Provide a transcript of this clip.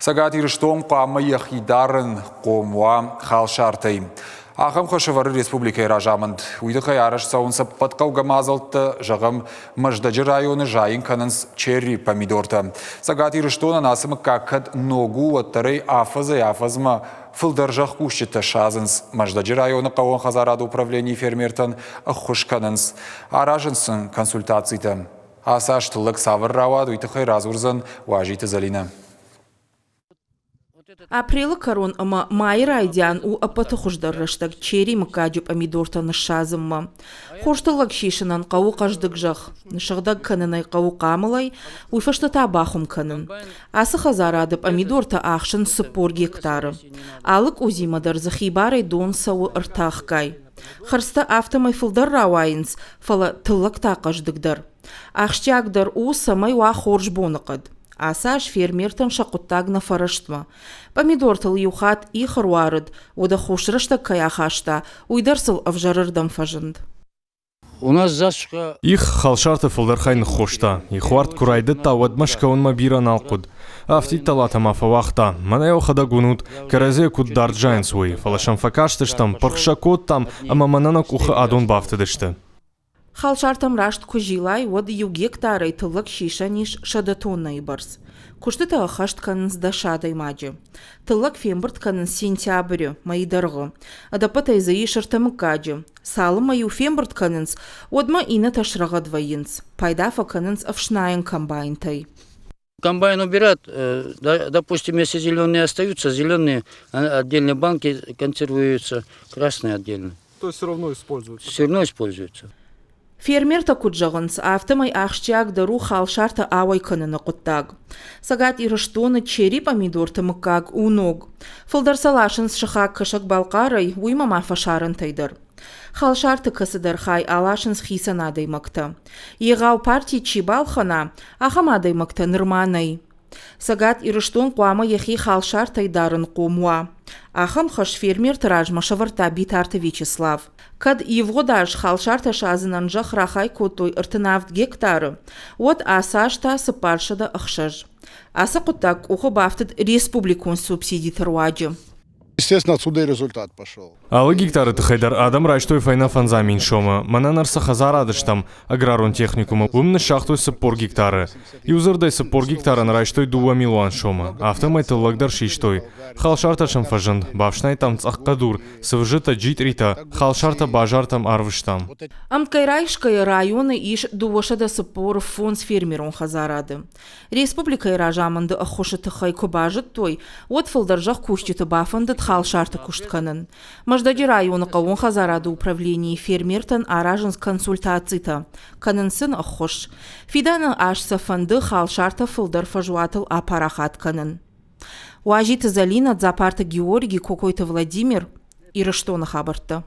Цӕгат Ирыстон хъуамӕ йӕхи дарын хъом уа халсартӕй. Ахӕм хӕс ӕвӕры республикӕйы разамынд. Уый тыххӕй арӕзт цӕуынц ӕппӕт хъӕугӕ мадзӕлттӕ, зӕгъӕм, Мӕздӕджы районы зайын кӕнынц черри помидортӕ. Цӕгат Ирыстонӕн ацы мыггаг кӕд ног у, уӕддӕр ӕй афӕдзӕй-афӕдзмӕ фылдӕр зӕхкусджытӕ садзынц. Мӕздӕджы районы хъӕууон хӕдзарады управленийы фермертӕн ӕххуыс кӕнынц, аразынц сын консультацитӕ. Ацы аз тыллӕг цавӕр рауад, уый тыххӕй радзурдзӕн Уазиты Зӕлинӕ. Апрелы кӕрон ӕмӕ майы райдиан у ӕппӕты хуыздӕр рӕстӕг черри мыггаджы пъамидортӕ ныссадзынмӕ. Хорз тыллӕг сисынӕн хъӕуы хъӕздыг зӕхх, ныссыгъдӕг кӕнын ӕй хъӕуы хъамылӕй, уый фӕстӕ та бахуым кӕнын. Ацы хӕдзарады пъамидортӕ ахсынц 40 гектары. Алы къудзимӕ дӕр дзы хибарӕй дон цӕуы ӕртахгай. Хӕрдзтӕ афтӕмӕй фылдӕр рауайынц, фӕлӕ тыллӕг та хъӕздыгдӕр. Ахсджиагдӕр у, цӕмӕй уа хорз боныхъӕд. Ацы аз фермертӕн сӕ хъуыддаг нӕ фӕрӕстмӕ. Пъамидортыл иу хатт их ӕруарыд, уӕдӕ хус рӕстӕг кӕй ахаста, уый дӕр сыл ӕвзӕрырдӕм фӕзынд. Их халсарты фылдӕр хай ныххоста. Ихуард куы райдыдта, уӕд Мӕскӕуынмӕ бирӕ нал хъуыд. Афтид талатӕ ма фӕуагъта. Мӕнӕ йӕхӕдӕг уынут, кӕрӕдзийӕ куыд дард зайынц, уый. Фӕлӕ сӕм фӕкастыстӕм, пырх сӕ кодтам, ӕмӕ мӕнӕ нӕ къухы адон бафтыдысты. Халсартӕм раст куы зилай, уӕд иу гектарӕй тыллӕг сисӕн ис 100 тоннӕйы бӕрц. Куыстытӕ ӕххӕст кӕнынц дӕс адӕймаджы. Тыллӕг фембырд кӕнынц сентябры, мӕйы дӕргъы. Ӕдӕппӕтӕй дзы ис ӕртӕ мыггаджы. Цалынмӕ-иу фембырд кӕнынц, уӕдмӕ иннӕтӕ срӕгъӕд вӕййынц, пайда фӕкӕнынц ӕфснайӕн комбайнтӕй. Комбайн убирает, допустим, если зеленые остаются, зеленые отдельные банки консервируются, красные отдельно. То есть все равно используются? Все равно используются. Фермертӕ куыд зӕгъынц, афтӕмӕй ахсджиагдӕр у халсартӕ ауӕй кӕныны хъуыддаг. Цӕгат Ирыстоны черри пъамидорты мыггаг у ног. Фылдӕр сӕ ласынц сыхаг Кӕсӕг-Балхъарӕй, уыимӕ ма фӕсарӕнтӕй дӕр. Халсарты кӕцыдӕр хай аласынц хицӕн адӕймӕгтӕ. Егъау парти чи балхӕна, ахӕм адӕймӕгтӕ нырма нӕй. Цӕгат Ирыстон хъуамӕ йӕхи халсартӕй дарынхъом уа. Ахӕм хӕс фермерты размӕ сӕвӕрдта Битарты Вячеслав. Кӕд ивгъуыд аз халсартӕ садзынӕн зӕхх рахай кодтой 37 гектары, уӕд ацы аз та 406. Ацы хъуыддаг къухы бафтыд республикон субсидиты руаджы. Естественно, отсюда и результат пошел. Алы гектары тыххӕй дӕр адӕм райстой фӕйнӕ фӕндзай мин сомы. Мӕнӕн ӕрцы хӕдзарады стӕм аграрон техникумы, уым ныссагътой 40 гектары. Иу дзырдӕй 40 гектарӕн райстой дыууӕ милуан сомы. Афтӕмӕй тыллӕг дӕр систой. Халсартӕ сӕм фӕзынд, бафснайдтам цъӕх хъӕдур, цывзытӕ, джитъритӕ, халсартӕ базартӕм арвыстам. Ӕмткӕй райсгӕйӕ районы ис 245 фермерон хӕдзарады. Республикӕйы разамынды ӕххуысы тыххӕй куы базыдтой, уӕд фылдӕр зӕхкусджыты бафӕндыд халсарты куыст кӕнын. Мӕздӕджы районы хъӕууон хӕдзарады управленийы фермертӕн аразынц консультацитӕ, кӕнынц сын ӕххуыс. Фидӕны аз сӕ фӕнды халсартӕ фылдӕр фӕзуатыл апарахат кӕнын. Уазиты Зӕлинӕ, Дзапарты Георги, Кокойты Владимир, Ирыстоны хабӕрттӕ.